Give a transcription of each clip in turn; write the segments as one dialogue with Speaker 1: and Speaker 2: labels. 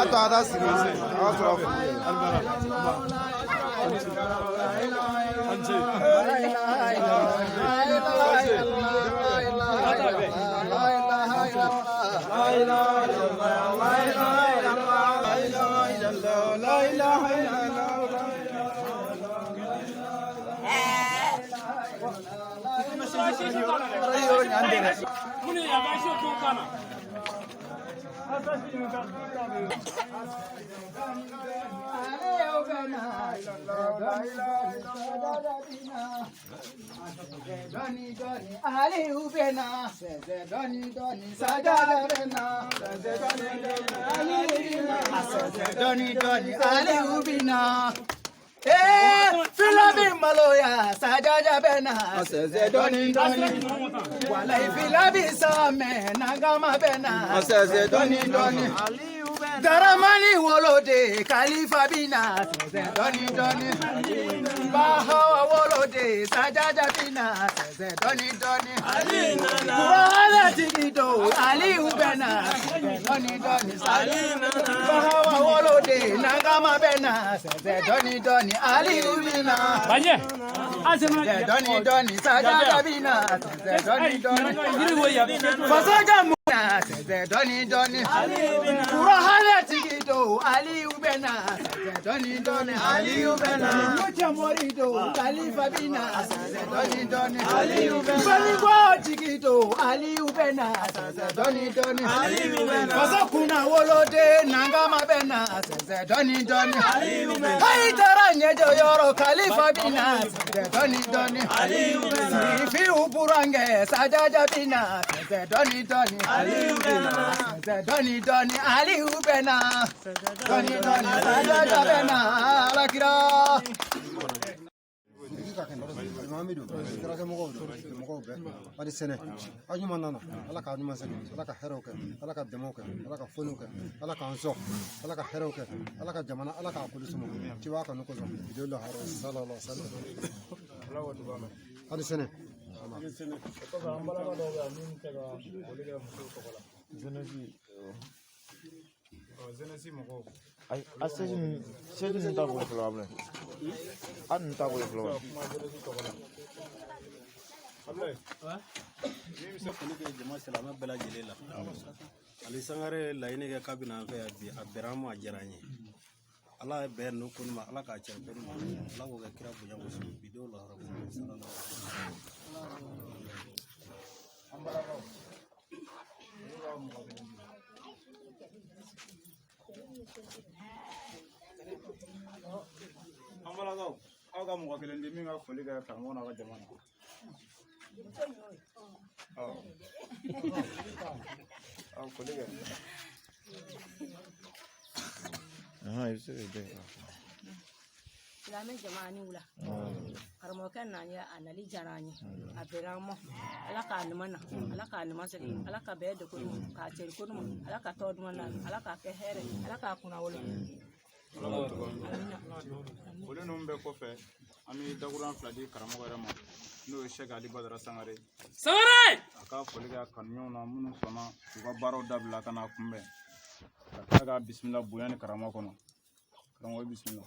Speaker 1: A to a ka sigi a ka sɔrɔ
Speaker 2: Fila bɛ maloya sajaja bɛ na sɛsɛ dɔɔni dɔɔni walayi fila bɛ samɛ nagama bɛ na sɛsɛ dɔɔni dɔɔni daramani woloden kalifa bɛ na sɛsɛ dɔɔni dɔɔni bahawa woloden sajaja bɛ na sɛsɛ dɔɔni dɔɔni kurala tigi don aliyu bɛ na sɛsɛ dɔɔni dɔɔni bahawa woloden nagama bɛ na sɛsɛ dɔɔni dɔɔni aliyu bɛ na. Dɔɔni dɔɔni sajaja bɛ na sɛsɛ dɔɔni dɔɔni fasoja mu na sɛsɛ dɔɔni dɔɔni kurala tigi don aliyu bɛ na sɛsɛ dɔɔni dɔɔni aliyu bɛ na lucɛ mori don kalifa bɛ na sɛsɛ dɔɔni dɔɔni aliyu bɛ na balikɔ tigi don aliyu bɛ na sɛsɛ dɔɔni dɔɔni aliyu bɛ na faso kunna woloden nangama bɛ na sɛsɛ dɔɔni dɔɔni aliyu bɛ na ayi taara ɲɛjɔ yɔrɔ kalifa bɛ na sɛsɛ dɔɔni dɔɔni aliyu bɛ na fiw burankɛ sajaja bɛ na sɛsɛ dɔɔni dɔɔni aliyu bɛ na sɛsɛ dɔɔni dɔɔni aliyu bɛ na dɔɔni dɔɔni sajaja bɛ na alakira.
Speaker 1: Alimami don kɛrɛfɛmɔgɔw don mɔgɔw bɛɛ hali sɛnɛ aw ɲuman nana ala k'a ɲuman sɛnɛ ala ka hɛrɛw kɛ ala ka dɛmɛw kɛ ala ka foliw kɛ ala k'an sɔn ala ka hɛrɛw kɛ ala ka jamana ala k'a kolo suma ciba kanu kosɔn bidola sallallahu alaihi wasallam hali sɛnɛ.
Speaker 3: Ayi, a sɛji ninnu t'a bolo fɔlɔ Abulayi. A ninnu t'a bolo fɔlɔ.
Speaker 4: Min bɛ se foli kɛ jama silamɛ bɛɛ lajɛlen la. Ali Sangare ye laɲini kɛ k'a bɛna an fɛ yan bi, a bɛnna an ma, a diyara an ye. Ala ye bɛn ninnu ko ma, ala k'a cɛ ko ma, ala k'o kɛ kira bonya kosɔn bi denw lahara.
Speaker 5: An balakaw, aw ka mɔgɔ kelen di min ka foli kɛ karamɔgɔ n'a ka jama na. Aw foli kɛ.
Speaker 3: I bɛ se k'i den kɛ.
Speaker 6: Silamɛ jama ni wula. Karamɔgɔkɛ n'an ye a nali diyara an ye, a bɛnna an ma. Ala k'a ɲuman na, ala k'a ɲuman segin, ala ka bɛɛ de ko ɲuman, k'a cɛri ko ɲuman, ala ka tɔ duman na, ala k'a kɛ hɛrɛ, ala k'a kunna wolo.
Speaker 5: Foli ninnu bɛɛ kɔfɛ, an bɛ dakurunya fila di karamɔgɔ yɛrɛ ma, n'o ye Sɛki Ali Badara Sangare.
Speaker 7: Sangare!
Speaker 5: A ka foli kɛ a kanuɲɔgɔnw na minnu sɔnna k'u ka baaraw dabila ka n'a kunbɛn, ka tila ka bisimila bonya ni karama kɔnɔ. Karamɔgɔ, bisimila.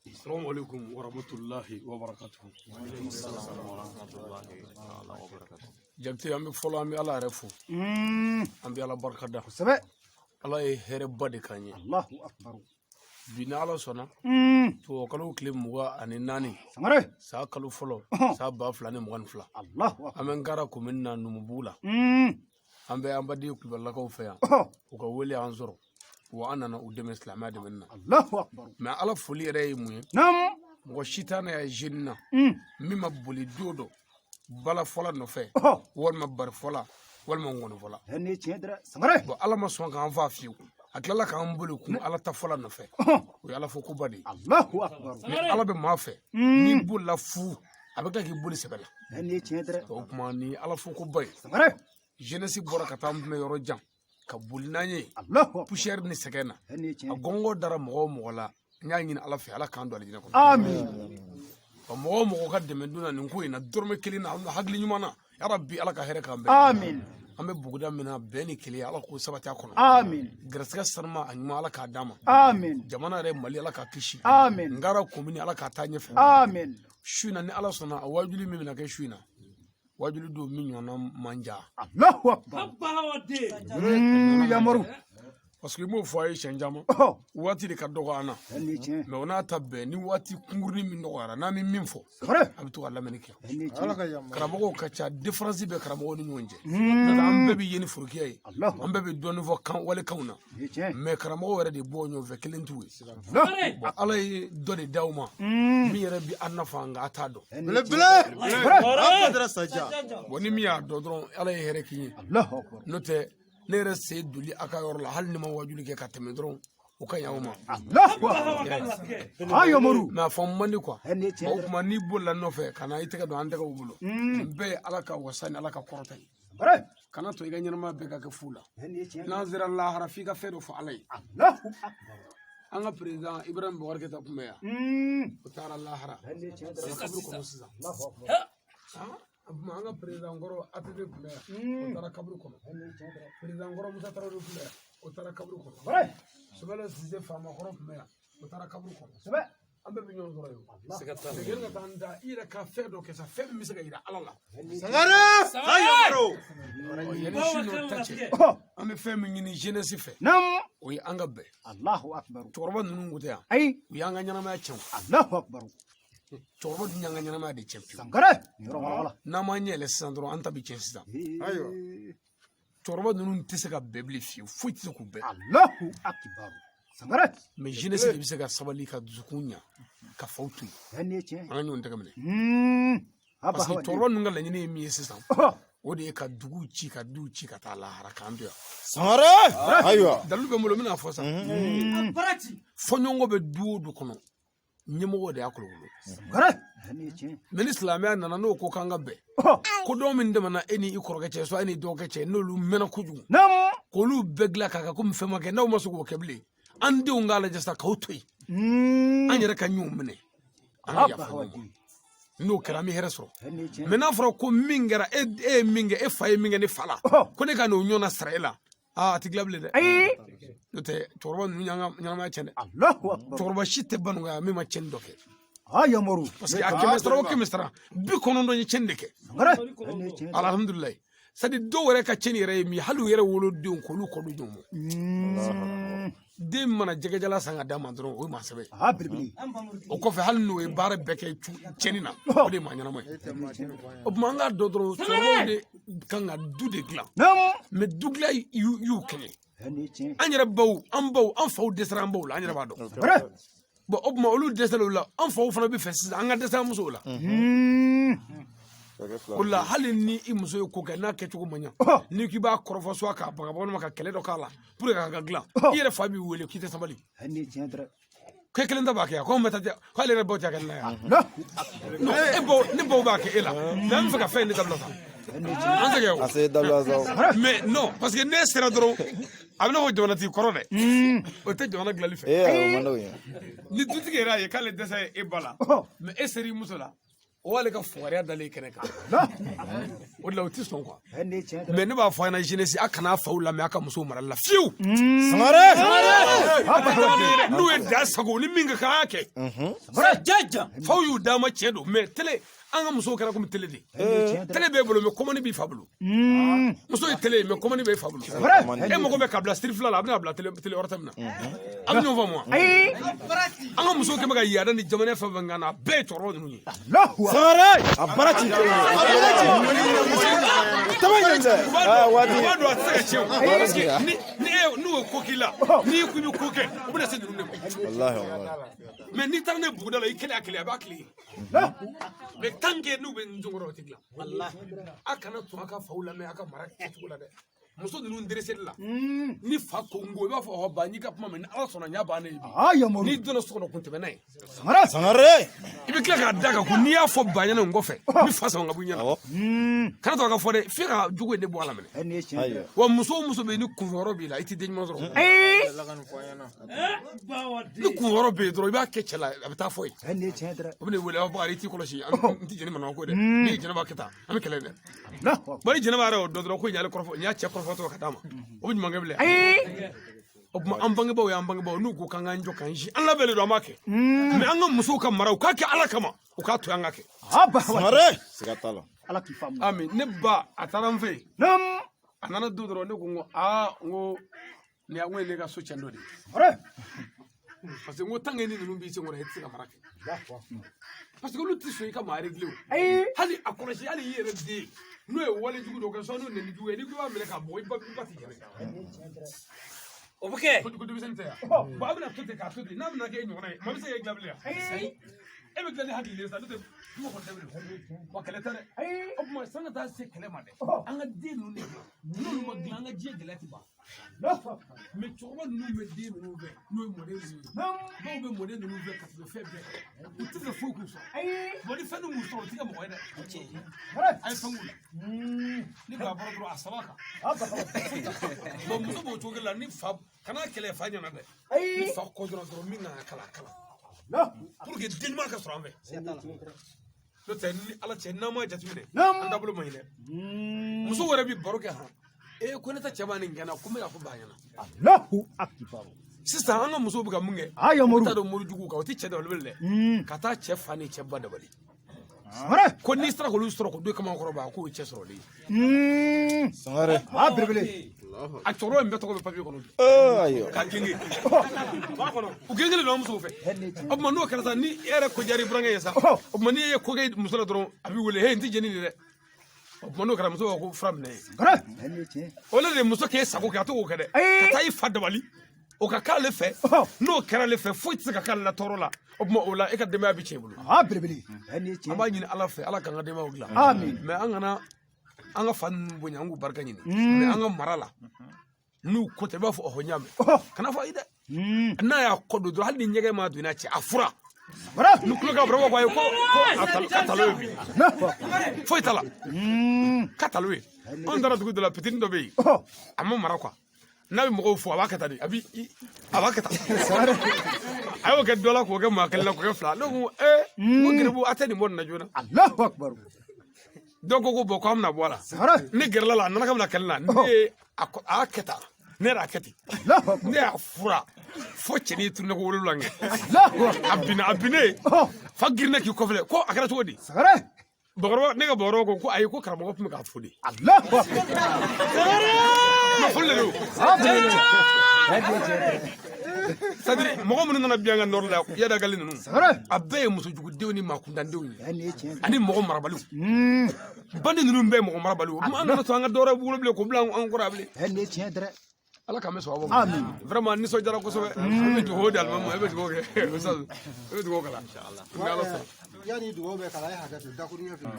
Speaker 8: Assalamu alaikum wa rahmatullahi wa barakatuhu. Jakite, an bɛ fɔlɔ, an bɛ Ala yɛrɛ fo. An bɛ Ala barika da.
Speaker 1: Kosɛbɛ.
Speaker 8: Ala ye hɛrɛba de k'an ye.
Speaker 1: Allahu akbar.
Speaker 8: Bi ni Ala sɔnna, tubabukalo tile 24,
Speaker 1: Sangare.
Speaker 8: san kalo fɔlɔ, san 2022.
Speaker 1: Allahu akbar.
Speaker 8: An bɛ Nkara komini na Numubugu la. An bɛ an baden Kulubalilakaw fɛ yan. U ka wele y'an sɔrɔ. Wa an nana u dɛmɛ silamɛya dɛmɛni na.
Speaker 1: Allahu akbar.
Speaker 8: Mɛ Ala foli yɛrɛ ye mun ye?
Speaker 1: Naamu.
Speaker 8: Mɔgɔ si t'a na yan jeune na min ma boli don dɔ bala fɔla nɔfɛ, walima bari fɔla, walima ŋɔni fɔla.
Speaker 1: Nin ye tiɲɛ dɛ, Sangare.
Speaker 8: Bon, Ala ma sɔn k'an fa fiyewu. A tilala k'an boli kun Ala ta fɔla nɔfɛ. O ye Ala fɔ koba de ye.
Speaker 1: Allahu akbar.
Speaker 8: Ni Ala bɛ maa fɛ, n'i bolila fu, a bɛ tila k'i boli sɛbɛ la.
Speaker 1: Nin ye tiɲɛ dɛ.
Speaker 8: O tuma ni Ala fɔ koba ye.
Speaker 1: Sangare.
Speaker 8: Jeunesse bɔra ka taa an bɛ yɔrɔ jan ka boli n'an ye.
Speaker 1: Allahu akbar.
Speaker 8: Poussière ni sɛgɛn na.
Speaker 1: Nin ye tiɲɛ.
Speaker 8: A gɔngɔn dara mɔgɔ o mɔgɔ la, n y'a ɲini Ala fɛ, Ala k'an don alijinɛ kɔnɔ.
Speaker 1: Amin.
Speaker 8: Wa mɔgɔ o mɔgɔ ka dɛmɛ donna nin ko in na, dɔrɔmɛ kelen na, hakili ɲuman na, yarabi Ala ka hɛrɛ k'an bɛɛ.
Speaker 1: Amin.
Speaker 8: An bɛ buguda min na bɛn ni kelenya Ala k'o sabati a kɔnɔ.
Speaker 2: Amin.
Speaker 8: Garisigɛ sanuma a ɲuman Ala k'a d'an ma.
Speaker 2: Amin.
Speaker 8: Jamana yɛrɛ Mali Ala k'a kisi.
Speaker 2: Amin.
Speaker 8: Ngara komini Ala k'a taa ɲɛfɛ.
Speaker 2: Amin.
Speaker 8: Su in na ni Ala sɔnna a wajuli min bɛna kɛ su in na, wajuli don min ɲɔgɔnna man jan.
Speaker 2: Allahu akbar. Yamaru.
Speaker 8: Parce que i m'o fɔ a ye siɲɛ caman. Waati de ka dɔgɔ an na.
Speaker 2: Tiɲɛ.
Speaker 8: Mais o n'a ta bɛɛ ni waati kunkurunin min nɔgɔyara n'an bɛ min fɔ, a bɛ to ka lamɛnni kɛ. Karamɔgɔw ka ca, différence bɛ karamɔgɔw ni ɲɔgɔn cɛ. N'o tɛ an bɛɛ bɛ ye ni forokiya ye. An bɛɛ bɛ dɔɔnin fɔ kan walekanw na. Mais karamɔgɔw yɛrɛ de bɔ ɲɔgɔn fɛ, kelen t'u ye. Bon, Ala ye dɔ de d'aw ma min yɛrɛ bi an nafa nka a t'a dɔn. Bon, ni min y'a dɔn dɔrɔn Ala ye hɛrɛ k'i ye. N'o tɛ ne yɛrɛ sen doli a ka yɔrɔ la hali ni ma wajuli kɛ ka tɛmɛ dɔrɔn o ka ɲi aw ma. Mais a fɔ man di quoi. O tuma n'i bolila nɔfɛ ka na i tɛgɛ don an tɛgɛw bolo. Nin bɛɛ ye Ala ka wasa ni Ala ka kɔrɔta ye. Kana to i ka ɲɛnamaya bɛɛ ka kɛ fu la. N'an sera lahara f'i ka fɛn dɔ fɔ Ala ye. An ka président Ibrahim Boubacar Keïta tun bɛ yan. O taara lahara. Kaburu kɔnɔ sisan. An ka président kɔrɔ ATT tun bɛ yan. O taara kaburu kɔnɔ. Président kɔrɔ Musa Tarawele tun bɛ yan. O taara kaburu kɔnɔ. Sɛbɛlɛ Sise faama kɔrɔ tun bɛ yan. O taara kaburu kɔnɔ. An bɛɛ bɛ ɲɔgɔn sɔrɔ yen. Segin ka taa n da i yɛrɛ ka fɛn dɔ kɛ sa, fɛn min bɛ se ka yira Ala la. Yanni su n'o ta cɛ, an bɛ fɛn min ɲini jeunesse fɛ, o ye an ka bɛn.
Speaker 2: Allahu akbar.
Speaker 8: Cɛkɔrɔba ninnu ko tɛ yan.
Speaker 2: Ayi.
Speaker 8: U y'an ka ɲɛnamaya tiɲɛ.
Speaker 2: Allahu akbar.
Speaker 8: Cɛkɔrɔba dun y'an ka ɲɛnamaya de tiɲɛ pewu.
Speaker 2: Sankare. Yɔrɔ wala wala.
Speaker 8: N'an m'an ɲɛ yɛlɛ sisan dɔrɔn an ta bɛ tiɲɛ sisan. Cɛkɔrɔba ninnu tɛ se ka bɛn bilen fiyewu, foyi tɛ se k'u bɛn.
Speaker 2: Allahu akbar. Sankare.
Speaker 8: Mais jeunesse de bɛ se ka sabali ka dusukun ɲa ka faw to yen.
Speaker 2: An
Speaker 8: ka ɲɔgɔn tɛgɛ minɛ. Parce que cɛkɔrɔba ninnu ka laɲini ye min ye sisan, o de ye ka dugu ci ka duw ci ka taa lahara k'an to yan.
Speaker 3: Sangare. Ayiwa.
Speaker 8: Dalilu bɛ n bolo n bɛna fɔ sisan. Fɔɲɔgɔnkɔ bɛ du o du kɔnɔ, ɲɛmɔgɔ de y'a kolokolo. Mais ni silamɛya nana n'o ko k'an ka bɛn, ko dɔw min tɛmɛna e ni i kɔrɔkɛ cɛ, soit e ni dɔgɔkɛ cɛ, n'olu mɛnna kojugu, k'olu bɛɛ dilan k'a kɛ komi fɛn ma kɛ, n'aw ma se k'o kɛ bilen, an denw k'a lajɛ sisan k'aw to yen, an yɛrɛ ka ɲɔgɔn minɛ, an ka yafa ɲɔgɔn ma. N'o kɛra an bɛ hɛrɛ sɔrɔ. Mais n'a fɔra ko min kɛra e ye min kɛ, e fa ye min kɛ ne fa la, ko ne ka n'o ɲɔgɔnna sara e la, aa a tɛ dilan bilen dɛ. N'o tɛ cɛkɔrɔba ninnu y'an ka ɲɛnamaya tiɲɛ dɛ. Cɛkɔrɔba si tɛ Banuga min ma tiɲɛni dɔ kɛ. Parce que a 100 sara o 100 sara 90 ye tiɲɛni de kɛ. Alhamdulilayi. C'est à dire dɔw yɛrɛ ka tiɲɛni yɛrɛ ye min ye, hali u yɛrɛ wolodenw k'olu kɔ don ɲɔgɔn ma. Den mana jɛgɛjala san ka d'a ma dɔrɔn o ye maa sɛbɛ ye. O kɔfɛ hali n'o ye baara bɛɛ kɛ tiɲɛni na, o de ye maa ɲɛnama ye. O tuma an k'a dɔn dɔrɔn cɛkɔrɔbaw de kan ka du de dilan. Mais du dilan y'u kɛɲɛ. An yɛrɛ baw, an baw, an faw dɛsɛra an baw la, an yɛrɛ b'a dɔn. Bon, o tuma olu dɛsɛra o la, an faw fana bɛ fɛ sisan an ka dɛsɛ an musow la. O la hali ni i muso ye ko kɛ n'a kɛcogo man ɲa, n'i k'i b'a kɔrɔfɔ soit k'a baga walima ka kɛlɛ dɔ k'a la pour que k'a ka dilan, i yɛrɛ fa b'i wele k'i tɛ sabali. K'e kelen ta b'a kɛ yan, k'anw bɛ taa k'ale yɛrɛ baw tɛ kɛ ne la yan. Non, e baw, ne baw b'a kɛ e la, mais an bɛ fɛ ka fɛn in de dabila sa. An tɛ kɛ o. Mais non, parce que n'e sera dɔrɔn a bɛ n'a fɔ jamanatigi kɔrɔ dɛ, o tɛ jamana dilanli fɛ. Ni dutigi yɛrɛ y'a ye k'ale dɛsɛ ye e ba la, mais e ser'i muso la, o b'ale ka fugariya dalen kɛnɛ kan. O de la o ti sɔn quoi. Mais ne b'a fɔ a ɲɛna jeunesse, a kana faw lamɛn a ka musow marali la fiyewu.
Speaker 3: Sangare.
Speaker 8: N'u ye da sago ni min ka kan a y'a kɛ. Faw y'u d'a ma tiɲɛ don, mais télé an ka musow kɛra komi télé de. Télé b'e bolo mais commande b'i fa bolo. Muso ye télé ye mais commande b'e fa bolo. E mago bɛ ka bila siri fila la, a bɛna bila télé wɛrɛ ta min na. A bɛ ɲɔgɔn faamu wa? An ka musow kɛn bɛ ka yaada ni jamana fɛn fɛn kan na, a bɛɛ ye cɛkɔrɔba ninnu ye.
Speaker 3: Sangare. A baara ci. Tama ɲɛ dɛ.
Speaker 8: U b'a dɔn a tɛ se ka tiɲɛ o. Parce que ni n'u ye ko k'i la, n'i ko i bɛ ko kɛ, u bɛna se ninnu de ma.
Speaker 3: Walahi walahi.
Speaker 8: Mais n'i taara ne buguda la, i kelen a kelen a b'a kile. Mais tant que n'u bɛ n jɔnkɔrɔ o tɛ dilan. A kana to a ka faw lamɛn a ka mara kɛcogo la dɛ. Muso ninnu dreseli la ni fa ko n ko i b'a fɔ ɔhɔ ba n'i ka kuma mɛn ni Ala sɔnna n y'a bannen ye bi n'i donna so kɔnɔ kun tɛmɛ n'a ye
Speaker 3: Sangare
Speaker 8: i bɛ tila k'a da kan ko n'i y'a fɔ ba ɲɛna n kɔfɛ n bɛ fa sama ka bɔ i ɲɛna kana to a ka fɔ dɛ f'i ka jogo in de bɔ a la minɛ wa muso o muso bɛ yen ni kunfɛyɔrɔ b'i la i tɛ den ɲuman sɔrɔ ni kunfɛyɔrɔ bɛ yen dɔrɔn i b'a kɛ cɛ la a bɛ taa fɔ yen o bɛ n'i wele a b'a fɔ i t'i kɔlɔsi n tɛ jɛnɛ manamana ko dɛ n'i ye jɛnɛba kɛ tan an bɛ kɛlɛ dɛ bari jɛnɛba yɛrɛ y'o dɔn dɔrɔn ko nin y'ale kɔrɔfɔ nin y'a cɛ kɔrɔfɔ tɔgɔ ka d'a ma o bɛ ɲuman kɛ bilen o tuma an bangebaaw y'an bangebaaw n'u ko k'an k'an jɔ k'an si an labɛnnen don an b'a kɛ mɛ an ka musow ka mara u k'a kɛ Ala kama u k'a to an ka kɛ.
Speaker 3: Sangare siga t'a la.
Speaker 2: Ala k'i faamu.
Speaker 8: Ami ne ba a taara n fɛ yen a nana don dɔrɔn ne ko n ko aa n ko nin y'a n ko ye ne ka so cɛn dɔ de ye parce que n ko tant que ni ninnu b'i sen kɔrɔ i tɛ se ka mara kɛ parce que olu tɛ sɔn i ka maa réglé o hali a kɔlɔsi hali i yɛrɛ den n'o ye wale jugu dɔ kɛ soit n'o nɛni jugu ye n'i ko i b'a minɛ k'a bugɔ i ba tɛ jɛnɛ
Speaker 4: O bɛ kɛ.
Speaker 8: Ko denmisɛnnin tɛ yan bon a bɛna to ten k'a to ten n'a bɛna kɛ e ɲɔgɔnna ye maa bɛ se k'e dilan bilen yan e bɛ dilan ni hakili ye sa n'o tɛ kuma kɔni tɛ bilen wa kɛlɛ tɛ dɛ o tuma san ka taa se kɛlɛ ma dɛ an ka den ninnu de dilan n'olu ma dilan an ka diɲɛ gɛlɛya ti ban mɛ cɛkɔrɔba ninnu bɛ den ninnu fɛ n'o ye mɔden ninnu ye dɔw bɛ mɔden ninnu fɛ ka tɛmɛ fɛn bɛɛ kan u tɛ fɛ foyi k'u sɔrɔ bon ni fɛn dun m'u sɔrɔ u ti kɛ mɔgɔ ye dɛ a ye fɛn k'u la ni ba bɔra dɔrɔn a saba kan bon muso b'o cogo kelen la ni fa kana kɛlɛ fa ɲɛna dɛ ni fa kɔ dɔrɔn min kan ka kalan a kalan pour que den ɲuman ka sɔrɔ an fɛ n'o tɛ ni Ala cɛ n'an m'a jateminɛ an taabolo man ɲi dɛ muso wɛrɛ bi baro kɛ han ee ko ne ta cɛ b'a nin gɛnna ko n bɛna fɔ ba ɲɛna sisan an ka musow bɛ ka mun kɛ u t'a dɔn morijuguw kan o tɛ cɛ dabali bilen dɛ ka taa cɛ fa ni cɛ ba dabali ko n'i sera k'olu sɔrɔ k'o don kama kɔrɔ ba k'o ye cɛ sɔrɔlen
Speaker 3: ye Sangare
Speaker 2: a belebele
Speaker 8: a cɛkɔrɔba in bɛɛ tɔgɔ bɛ papiye kɔnɔ bi k'a genge u gengelen don an musow fɛ o tuma n'o kɛra sa ni e yɛrɛ ko diyara i burankɛ ye sa o tuma n'i ye ko kɛ muso la dɔrɔn a b'i wele he n tɛ jɛni nin dɛ o tuma n'o kɛra muso b'a fɔ ko fura minɛ ye o le de muso k'e sago kɛ a t'o kɛ dɛ ka taa i fa dabali o ka k'ale fɛ n'o kɛra ale fɛ foyi tɛ se ka k'ale la tɔɔrɔ la o tuma o la e ka denbaya bɛ tiɲɛ i bolo an b'a ɲini Ala fɛ Ala k'an ka denbayaw dilan mɛ an kana an ka fa ninnu bonya an k'u barika ɲini mɛ an ka mara la n'u ko tɛ i b'a fɔ ɔhɔ n y'a mɛn kana fɔ ayi dɛ n'a y'a kɔ don dɔrɔn hali ni ɲɛgɛn ma don i n'a cɛ a fura ni tulo ka bɔrɔ ko ayi ko a talo ye bi foyi t'a la k'a talo ye anw taara dugu dɔ la pitini dɔ bɛ yen a ma mara quoi n'a bɛ mɔgɔw fo a b'a kɛ tan de a b'a kɛ tan a y'o kɛ dɔ la k'o kɛ maa kelen la k'o kɛ fila ne ko ee n ko geribu a tɛ nin bɔ nin na joona dɔw ko bɔn k'an bɛna bɔ a la ne gɛrɛla la a nana ka bɛna kɛlɛ la ne ye a y'a kɛ tan ne yɛrɛ y'a kɛ ten ne y'a fura fo cɛnin ye turunɛ ko wolonwula kɛ a binna a binnen fa girinna k'i kɔfilɛ ko a kɛra cogo di bakɔrɔba ne ka bakɔrɔba ko ayi ko karamɔgɔ tun bɛ k'a fo de ma foli de don c'est-à-dire mɔgɔ minnu nana bi an ka nɔrɔ la Iyad Ghali ninnu a bɛɛ ye musojugudenw ni maakuntandenw ye ani mɔgɔ marabaliw bandi ninnu bɛɛ ye mɔgɔ marabaliw an kana to an ka dɔwɛrɛ wolo bilen k'o bila an kɔrɔ bilen Ala k'an bɛ sɔn ma vraiment nisɔndiyara kosɛbɛ an bɛ dugawu di alimami ma e bɛ dugawu kɛ ustaz e bɛ dugawu kala n bɛ Ala sɔrɔ
Speaker 1: yanni dugawu bɛ kalan a ye hakɛ to dakuruɲɛ fila.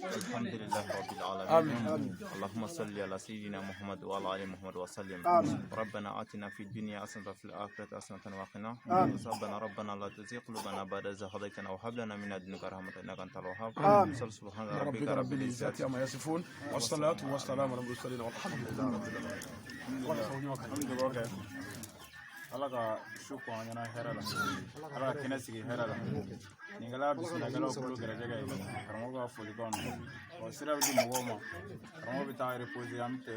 Speaker 7: الحمد لله رب العالمين. آمين. اللهم صل على سيدنا محمد وعلى آل محمد وسلم. آمين. ربنا آتنا في الدنيا حسنة وفي الآخرة حسنة وقنا عذاب. ربنا لا تزغ قلوبنا بعد إذ هديتنا وهب لنا من لدنك رحمة إنك أنت الوهاب. آمين. سبحان ربك
Speaker 8: رب العزة عما يصفون والصلاة والسلام على المرسلين والحمد لله رب العالمين.
Speaker 5: Ala ka su kɔn an ɲɛna hɛrɛ la, Ala ka kɛnɛ sigi hɛrɛ la. Nin kɛla bisimilakɛlaw bolo gɛrɛjɛgɛ ye, karamɔgɔ ka folikanw na. Wa sira bɛ di mɔgɔw ma, karamɔgɔ bɛ taa reposer an bɛ